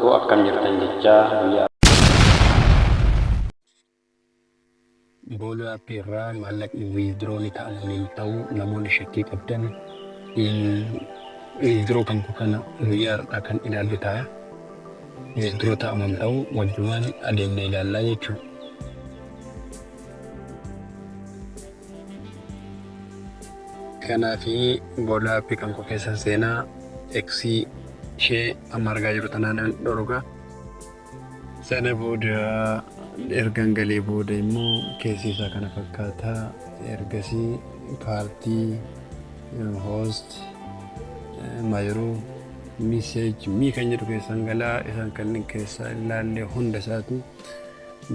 koo akkam jirtan jechaa guyyaa Booloo appii irraa maallaqni withdraw ni ta'a namni hin ta'u namoonni shakkii qabdan withdraw kan koo kana guyyaa har'aa kan ilaallu ta'a. Withdraw ta'a moo hin ta'u wajjumaan adeemnee ilaallaa jechuudha. Kanaafi booda appii kan koo keessa seenaa X ishee amma argaa jiru tanaan dhorga. Sana booda ergan galee booda immoo keessi isaa kana fakkaata. Ergasii paartii host mayiruu message mii kan jedhu keessan galaa isaan kanneen keessaa ilaallee hunda isaatu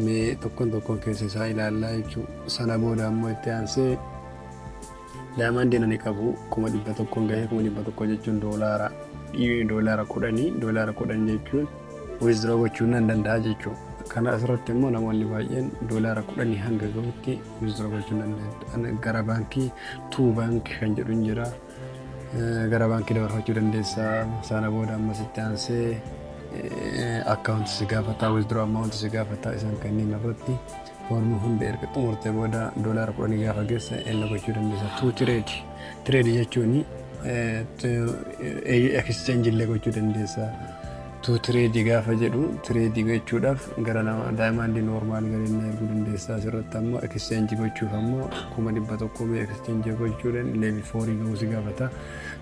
mee tokkoon tokkoon keessa isaa ilaallaa jechuudha. Sana booda ammoo itti aansee daayimandiin ani qabu 100,000 gahee 100,000 jechuun doolaara 10 doolaara 10 jechuun withdraw gochuu nan danda'a jechuudha. Kana asirratti immoo namoonni baay'een doolaara 10 hanga gahutti withdraw gochuu nan danda'a. Gara baankii tuu baankii kan jedhu hin jira. Gara baankii dabarfachuu dandeessa. Sana booda ammas itti aansee account si gaafata, withdraw amount si gaafata. Isaan kanneen irratti foormii hunda erga xumurtee booda doolaara 10 gaafa geesse enna gochuu dandeessa. To trade trade jechuun exchange illee gochuu dandeessa. To trade gaafa jedhu trade gochuudhaaf gara nama diamond normal gara inni erguu dandeessa. Asirratti ammoo exchange gochuuf ammoo 100,000 mee exchange gochuudhaan level 4 gahuu si gaafata.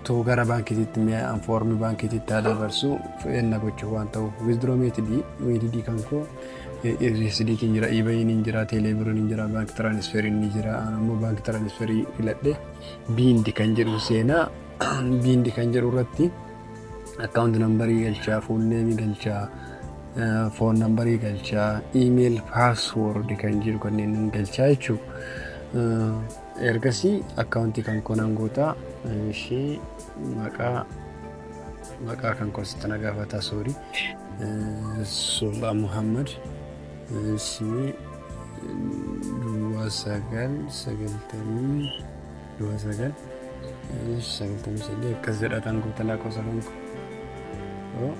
To gara baankiitti mi'a foormii baankiitti haa dabarsu enna gochuuf waan ta'u. Withdraw method kan koo USDT jira, eBay ni jira, Telebirr ni jira, bank transfer ni jira. Ammoo bank transfer filadhe bind kan jedhu seenaa. Bind kan jedhu irratti account number galchaa, full name galchaa, phone number galchaa, email, password kan jedhu kanneen galchaa jechuudha. Ergasii akkaawuntii kan koo nan guutaa. Ishee maqaa kan koo sitti na gaafata, sorry. Sultaan Muhammad. Ishee 09 90 09 93 akkas jedhatan guuta lakkoofsa kan koo.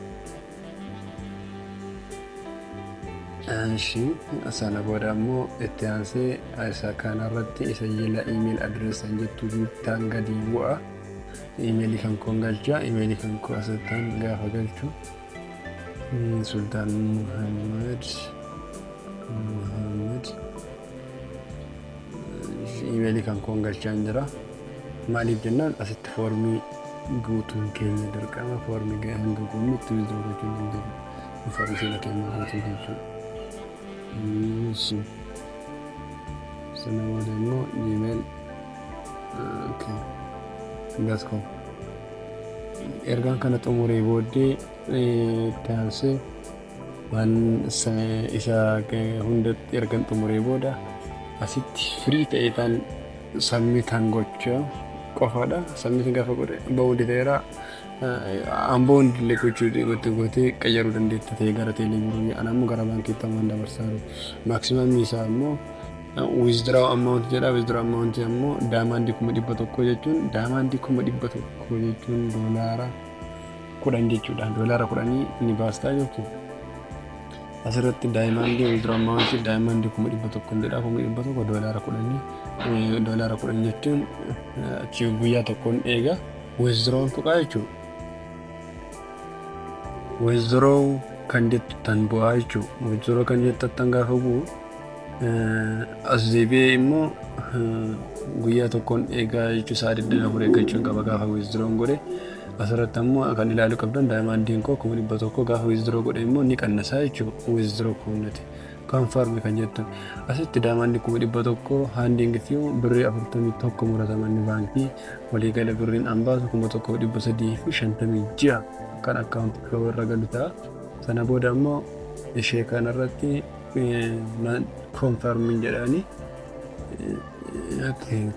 Ishii sana booda ammoo itti aansee isa kanarratti isa jala email address kan jettu taan gadi bu'a. Imeelii kan koon galcha. Imeelii kan koo asittaan gaafa galchu Sultaan Muhammad Muhammad imeelii kan koon galchaan jira. Maaliif jennaan asitti foormii guutuun keenya dirqama foormii hanga guunnutti withdraw gochuu hin dandeenyu. Information keenya guutuu jechuudha. Sana booda immoo Gmail dot com. Ergaan kana xumuree booddee itti aansee waan isa hundatti ergan xumuree booda asitti free ta'ee kan submitan gocha qofaadha. Submit gaafa godhe bound ta'eera. Unbound illee gochuu gootee qayyaruu dandeetta ta'ee gara teelee ana ammoo gara baankiitti ammaan dabarsaa jiru. Maximum isaa immoo withdraw amount jedha. Withdraw amount ammoo diamond 100,000 jechuun diamond 100,000 jechuun doolaara 10 jechuudha. Doolaara 10 ni baastaa jechuudha. Asirratti diamond withdraw amount diamond 100,000 jedha. 100,000 doolaara 10 doolaara 10 jechuun achi guyyaa tokkoon eega withdraw tuqaa jechuudha. Withdraw kan jettu tan bu'aa jechuudha. Withdraw kan jettu tan gaafa bu'u as deebi'ee immoo guyyaa tokkoon eegaa jechuu sa'a 24 eeggachuun qaba gaafa withdraw godhe. Asirratti ammoo kan ilaaluu qabdan diamondiin koo 100,000 gaafa withdraw godhe immoo ni qannasaa jechuudha. Withdraw kunnati. Confirm kan jettu asitti diamond 100,000 handling fee birrii 41 muratamanni baankii waliigala birriin an baasu 1356 kan akkaawuntii koo irra galu ta'a. Sana booda immoo ishee kanarratti confirm jedhani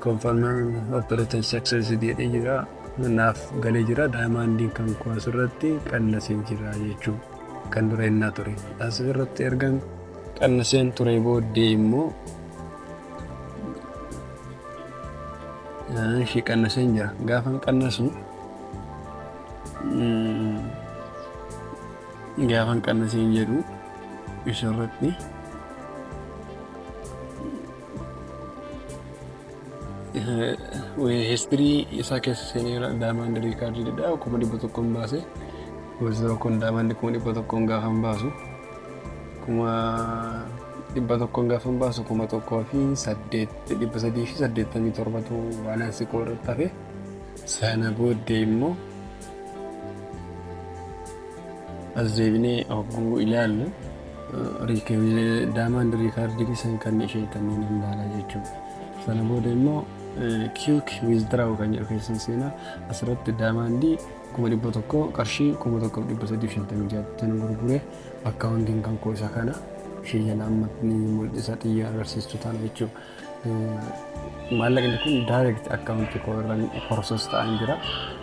confirm operation success jedhee jira, naaf galee jira. Diamondiin kan koo asirratti qannasee jira jechuudha. Kan dura innaa ture. Asirratti ergan qannaseen ture booddee immoo ishee qannaseen jira. Gaafan qannasu Gaafan qannaseen jedhu isarratti history isaa keessa seeneera. Diamond recordiidha, 100,000 baase. Withdraw kun diamond 100,000 gaafan baasu, 100,000 gaafan baasu, 1,387tu balance koo irratti hafe. Sana booddee immoo as deebinee hogguu ilaallu, diamond record keessan kan ishee kanneen ilaalaa jechuudha. Sana booda immoo quick withdraw kan jedhu keessan seenaa. Asirratti diamond 100,000 qarshii 1,356tti gurgure. Accountiin kan koo isa kana, ishee jala amma ni mul'isa, xiyya agarsiistu tana jechuudha. Maallaqni kun direct account koo irra process ta'an jira.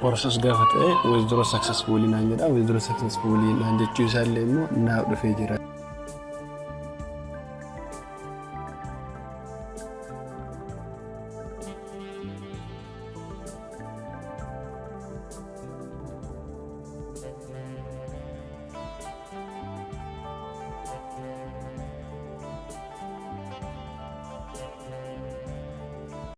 Process gaafa ta'e "withdraw successfully" naan jedha. "Withdraw successfully" naan jechuu isaallee immoo naaf dhufee jira.